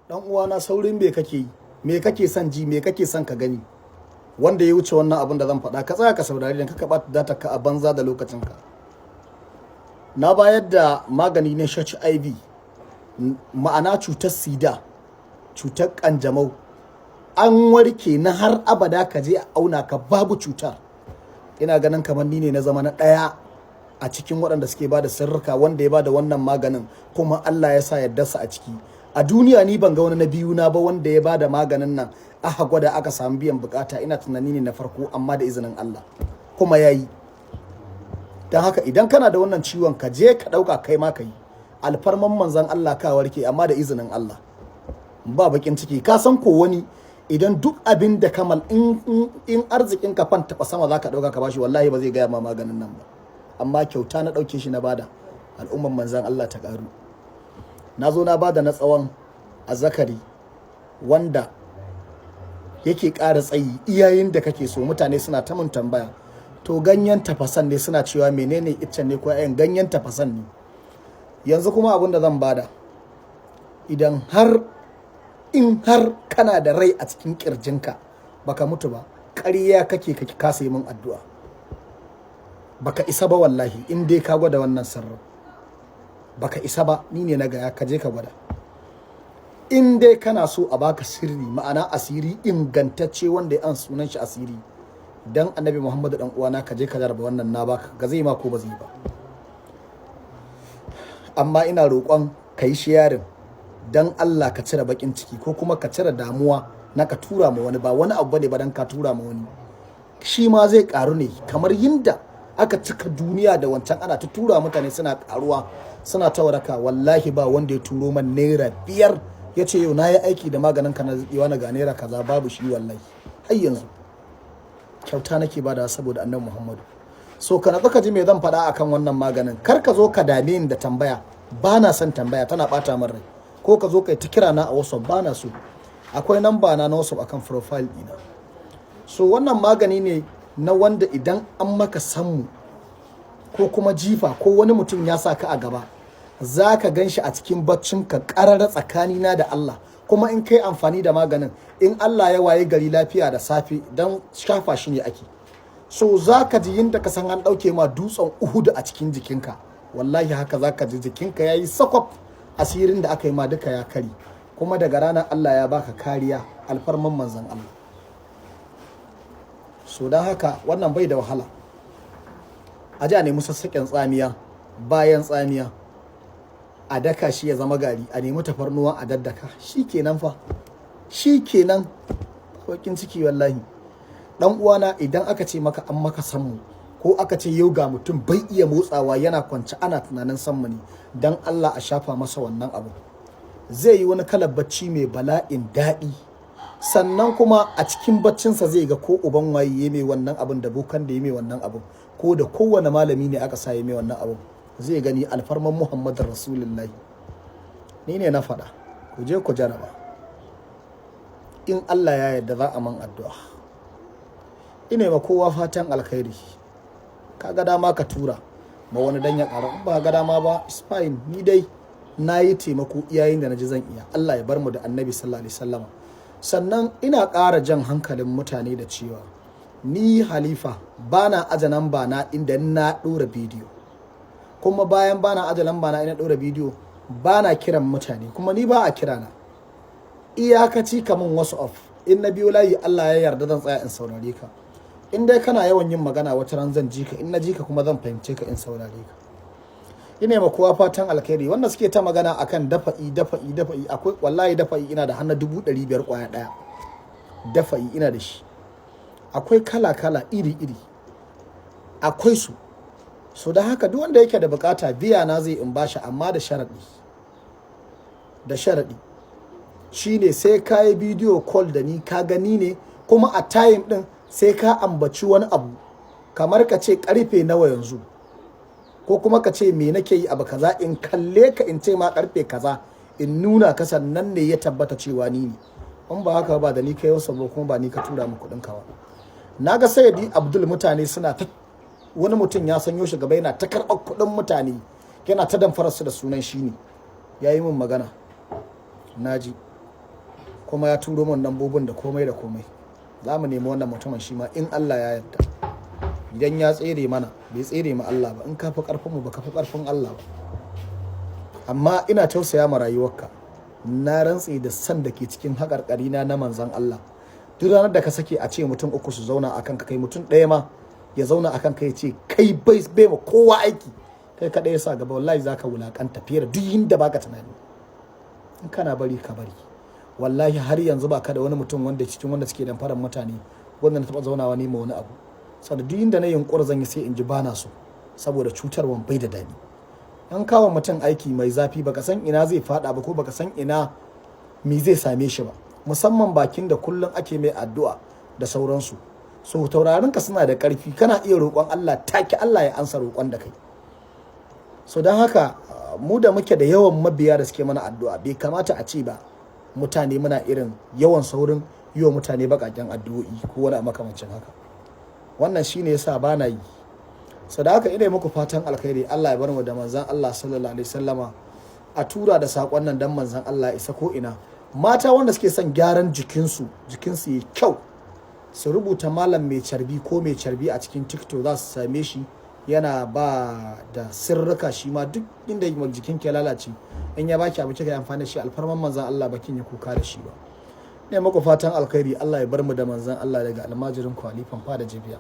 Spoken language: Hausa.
Dan uwana, saurin me kake yi? Me kake son ji? Me kake son ka gani wanda ya wuce wannan abin da zan faɗa? Ka tsaya ka saurari, dan ka ɓata data ka a banza da lokacinka. Na bayar da magani na HIV, ma'ana cutar sida, cutar kanjamau, an warke na har abada. Ka je a auna ka, babu cutar. Ina ganin kamar ni ne na zama na ɗaya a cikin waɗanda suke ba da sirrika wanda ya ba da wannan maganin, kuma Allah ya sa yardarsa a ciki. A duniya ni ban ga wani na biyu na ba wanda ya ba da maganin nan aka gwada aka samu biyan bukata. Ina tunani ne na farko, amma da izinin Allah kuma ya yi. Don haka idan kana da wannan ciwon, ka je ka ɗauka, kai ma ka yi, alfarman Manzon Allah ka warke, amma da izinin Allah ba bakin ciki. Ka san ko wani idan duk abin da kamal in arzikin ka fan taɓa sama, za ka ɗauka ka bashi, wallahi ba zai gaya ma maganin nan ba. Amma kyauta na ɗauke shi na bada, al'umman Manzan Allah ta ƙaru. Na zo na bada na tsawon azzakari wanda yake ƙara tsayi iyayen da kake so. Mutane suna ta mun tambaya, to ganyen tafasan ne, suna cewa menene, iccen ne ko 'ya'yan ganyen tafasan ne. Yanzu kuma abin da zan bada, idan har in har kana da rai a cikin kirjinka, baka mutu ba, ƙarya kake ka kasa yi min addu'a. Baka isa ba wallahi. In dai ka gwada wannan sirrin, baka isa ba. Ni ne na gaya, ka je ka gwada. In dai kana so a baka sirri, ma'ana asiri ingantacce wanda ya an sunan shi asiri, dan Annabi Muhammadu, dan uwana, ka je ka jarraba wannan na baka, ga zai ma ko ba zai ba. Amma ina roƙon ka yi sharing, dan Allah ka cire bakin ciki ko kuma ka cire damuwa na ka tura ma wani. Ba wani abu bane ba, dan ka tura ma wani shi ma zai karu ne, kamar yinda aka cika duniya da wancan, ana ta tura mutane, suna karuwa, suna ta waraka. Wallahi ba wanda ya turo man ₦5 ya ce yau na yi aiki da maganin ka na na ga naira kaza, babu shi wallahi. Har yanzu kyauta nake bada saboda Annabi Muhammadu. So ka natsu ka ji me zan faɗa akan wannan maganin. Kar ka zo ka dame ni da tambaya, ba na son tambaya, tana ɓata min rai. Ko ka zo kai ta kira na a WhatsApp, ba na so. Akwai namba na na WhatsApp akan profile ɗina. So wannan magani ne na wanda idan an maka sammu ko kuma jifa ko wani mutum ya sa ka a gaba, za ka gan shi a cikin baccinka ƙarara, tsakanina da Allah. Kuma in kai amfani da maganin, in Allah ya waye gari lafiya da safe, don shafa shi ne ake so, za ka ji yadda ka san an ɗauke ma dutsen Uhudu a cikin jikinka. Wallahi haka za ka ji jikinka ya yi sakwaf, asirin da aka yi ma duka ya kari, kuma daga ranar Allah ya baka kariya, alfarman Manzon Allah. So don haka wannan bai da wahala. A ji a nemi sassaƙen tsamiya, bayan tsamiya a daka shi ya zama gari, a nemi tafarnuwa a daddaka. Shi kenan fa, shi kenan, bakin ciki wallahi. Dan uwana, idan aka ce maka an maka sammu, ko aka ce yau ga mutum bai iya motsawa, yana kwance, ana tunanin sammu ne, dan Allah a shafa masa wannan abu, zai yi wani kalar bacci mai bala'in daɗi. Sannan kuma a cikin baccinsa zai ga ko uban waye ya mai wannan abin, da bokan da ya mai wannan abin, ko da kowane malami ne aka sa ya mai wannan abin, zai gani, alfarman Muhammadu Rasulullahi. Ni ne na faɗa, ku je ku jaraba. In Allah ya yarda za a man addu'a. Ina ma kowa fatan alkhairi. Ka ga dama ka tura ma wani dan ya ƙara, in ba ga dama ba, it's fine. Ni dai na yi taimako iyayen da na ji zan iya. Allah ya bar mu da Annabi sallallahu alaihi wasallama. Sannan ina ƙara jan hankalin mutane da cewa ni Halifa bana aje namba na inda na ɗora bidiyo, kuma bayan bana aje lamba na ina ɗora bidiyo, bana kiran mutane, kuma ni ba a kira na. Iyakaci kaman WhatsApp, in na biyo layi, Allah ya yarda zan tsaya in saurare ka. In dai kana yawan yin magana, wata ran zan ji ka. In na ji ka kuma, zan fahimce ka in saurare ka. Ina ma kowa fatan alkhairi. Wanda suke ta magana akan dafa'i, dafa'i, dafa'i, akwai wallahi dafa'i ina da hannu 500,000 kwaya daya. Dafa'i ina da shi, akwai kala kala, iri iri, akwai su. So da haka duk wanda yake da bukata, biya na zai in bashi, amma da sharadi. Da sharadi shine sai ka yi video call da ni, ka gani ne, kuma a time din sai ka ambaci wani abu, kamar ka ce karfe nawa yanzu, ko kuma ka ce me nake yi abu kaza, in kalle ka in ce ma karfe kaza, in nuna ka, sannan ne ya tabbata cewa ni ne. In ba haka ba, da ni kai wasu ba, kuma ba ni ka tura mu kuɗin ka ba. Na ga Sayyidi Abdul, mutane suna ta, wani mutum ya sanyo shi gaba, yana ta karɓar kuɗin mutane, yana ta damfarar su da sunan shi ne. Ya yi min magana, naji. Kuma ya turo min lambobin da komai da komai. Za mu nemi wannan mutumin shi ma in Allah ya yarda. Idan ya tsere mana, bai tsere ma Allah ba. In ka fi karfin mu, ba ka fi karfin Allah ba. Amma ina tausaya ma rayuwarka. Na rantse da san da ke cikin haƙarƙari na na manzan Allah, duk ranar da ka sake a ce mutum uku su zauna akan ka, kai mutum ɗaya ma ya zauna akan ka, ya ce kai bai bai ma kowa aiki, kai kaɗai ya sa gaba, wallahi zaka wulakanta fiye da duk inda baka tunani. In kana bari, ka bari. Wallahi har yanzu ba ka da wani mutum wanda cikin wanda suke damfarar mutane wanda na taɓa zaunawa nema wani abu. Saboda duk inda na yunƙura zan yi, sai in ji bana so, saboda cutarwan bai da daɗi. An kawo mutum aiki mai zafi, baka san ina zai fada ba ko baka san ina me zai same shi ba, musamman bakin da kullum ake mai addu'a da sauransu. So taurarin ka suna da ƙarfi, kana iya roƙon Allah take Allah ya ansa roƙon da kai. So don haka mu da muke da yawan mabiya da suke mana addu'a, bai kamata a ce ba mutane muna irin yawan saurin yi wa mutane baƙaƙen addu'o'i ko wani makamancin haka. Wannan shine yasa ba na yi. So da haka ina muku fatan alkhairi. Allah ya bar mu da manzon Allah sallallahu alaihi wasallama. A tura da sakon nan dan manzon Allah isa ko ina. Mata wanda suke son gyaran jikinsu, jikinsu yi kyau, su rubuta Malam Mai Carbi ko Mai Carbi a cikin TikTok, za su same shi. Yana ba da sirrika shi ma. Duk inda jikin ke lalace, in ya baki abu kika yi amfani da shi, alfarman manzon Allah bakin ya kuka da shi ba. Ne muku fatan alkhairi. Allah ya bar mu da manzon Allah. Daga almajirin kwalifan fada Jibiya.